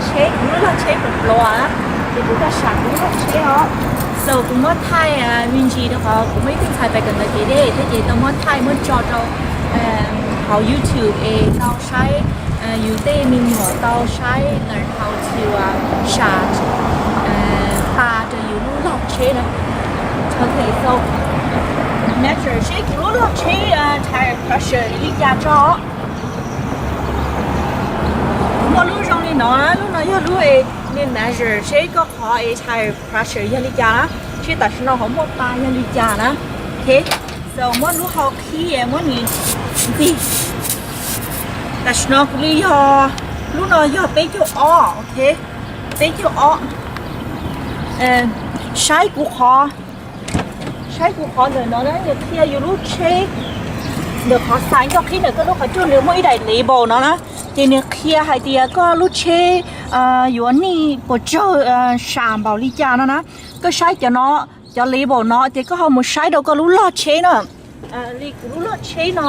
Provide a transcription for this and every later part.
Tsheb, kuv lub log tsheb pluav pluav, ces kuv tau sam kuv lub log tsheb os. So kuv muab thaij me ntsis rau qhov kuv muaj ib tug ntxhais pais kawm ntawv kev deb thiab ces tau muab thaij muab tso rau hauv YouTube es tau saib, yus tej me nyuam tau saib learn how to sam pa rau yus lub log tsheb na. Ok, so measure seb kuv lub log tsheb tire pressure li cas tso. Muaj lub zoo li no, lub no yog lub es nws measure seb koj qhov es tire pressure yog li cas na, seb tam sim no qhov muaj pa yog li cas na. Ok, so muab lub hau qhib muab nws ntxig. Tam sim no kuv li yog, lub no yog peb caug ob, ok, peb caug ob. Saib kuv qhov, saib kuv qhov ntawm no na, nws qhia yus lub tsheb ntawm qhov xais koj qhib ntawm koj lub qhov rooj nws muaj ib daim label no na, ces nws qhia hais tias koj lub tsheb yuav nij puas tsawg, sam npaum li cas no na. Koj saib cov no, cov label no ces koj ho mus saib rau koj lub log tsheb na. Li kuv lub log tsheb no,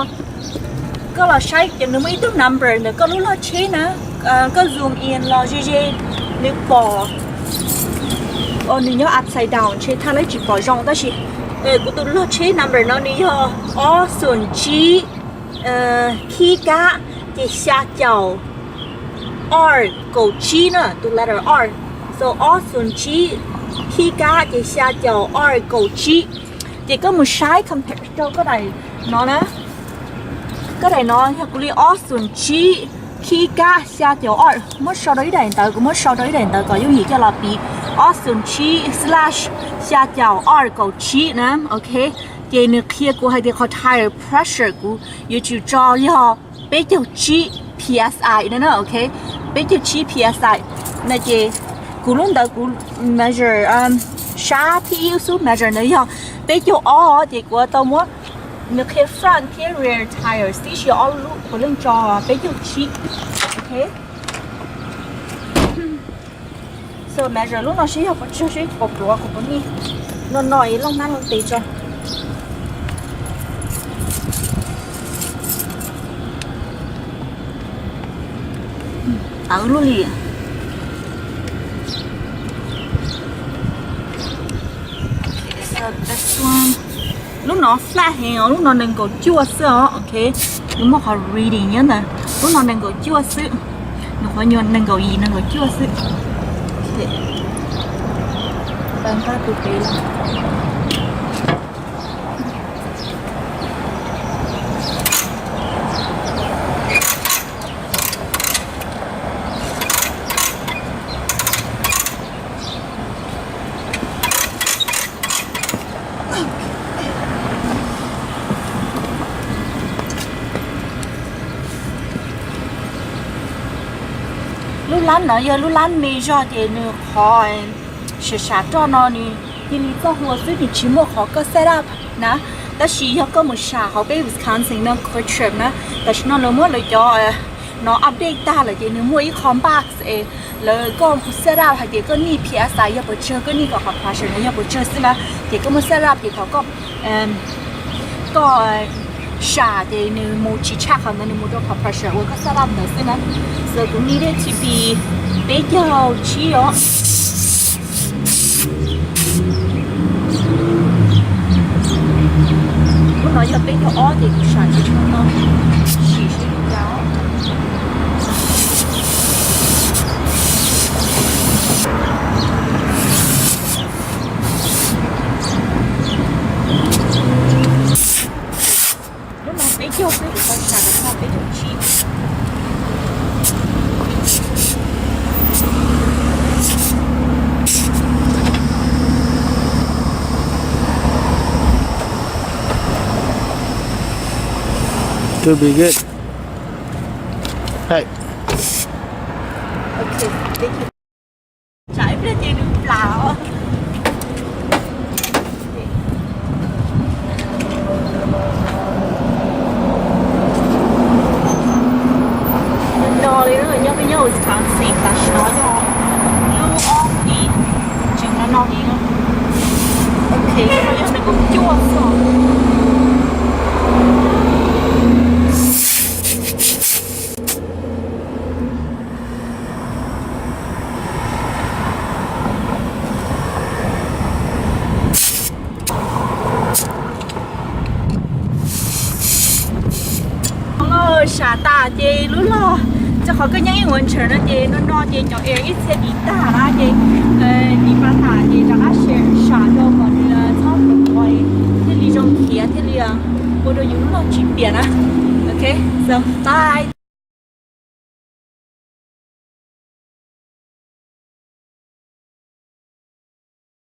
koj los saib ces nws muaj ib tug number ntawm koj lub log tsheb na, koj zoom in los ze ze, nws pom, nws nyob upside down ntshe thaj lawv tsis pom zoo tab sis kuv tus log tsheb number no nws yog ob xoom tsib khib kab ces xya caum ob kaum tsib na, tus letter ob. So ob xoom tsib khib kab ces xya caum ob kaum tsib. Ces koj mus saib compare rau koj daim no na. Koj daim no yog kuv li ob xoom tsib khib kab xya caum ob, muab sau rau ib daim ntawv, kuv muab sau rau ib daim ntawv kom yooj yim coj los piv. Ob xoom tsib slash xya caum ob kaum tsib na, ok. Ces nws qhia kuv hais tias qhov tire pressure kuv yuav tsum tso yog peb caug tsib P S I na, ok, peb caug tsib P S I na. Ces kuv lub ntawd kuv measure, sab thib ib xub measure ntawd yog peb caug ob, ces kuv tau muab, nws qhia front thiab rear tires tib si ob lub puav leej tso peb caug tsib, ok. So measure lub no seb yog puas tsawg, seb puas pluav, kuv puav leej no no es looj hnab looj tes tso. Tawv luaj li. Lub no flat heev os, lub no nees nkaum cuaj xwb os, ok. Nws muaj qhov reading nyob ntawd, lub no nees nkaum cuaj xwb, nws qhov nyuag nees nkaum yim nees nkaum cuaj xwb. Nqa tus pem los. Lub lab no yog lub lab me zog ces nws qhov sam sam roj no nws cia li txoj hlua xwb, nws tsis muaj qhov koj set up na. Tab sis yog koj mus sam hauv peb Wisconsin no, QuikTrip na, tam sim no lawv muab lawv cov no update tag lawm ces nws muaj ib qho box es lawv, koj set up hais tias koj nij P S I yog puas tsawg, koj nij kom qhov pressure no yog puas tsawg xwb na. Ces koj muab set up ces thaum koj, koj sam ces nws mus tsis tshaj qhov ntawd, nws mus rau qhov pressure uas koj set up ntawd xwb na. So kuv nij dej tib pi peb caug tsib os. Lub no yog peb caug ob ces kuv sam tsis tshua tau, sim seb li cas. Lub no peb caug xwb, kuv tau sam lub no peb caug tsib. Could be good. Hey. Ok, thank you. Tsam ib pliag ces nws plam os. No li nyob peb nyob Wisconsin tam sim no yog lub ob hlis, tseem no no li. Ok, no yog nees nkaum cuaj xwb. Sam tas ces lub log, rau qhov koj nyob ib winter no ces no no ces cov air ib txhia dim tag na ces dim pa tas ces rov qab sam rau kom nws txhob ua thiaj li zoo khiav thiaj li ua rau yus lub log tsis piam na. Ok, so bye.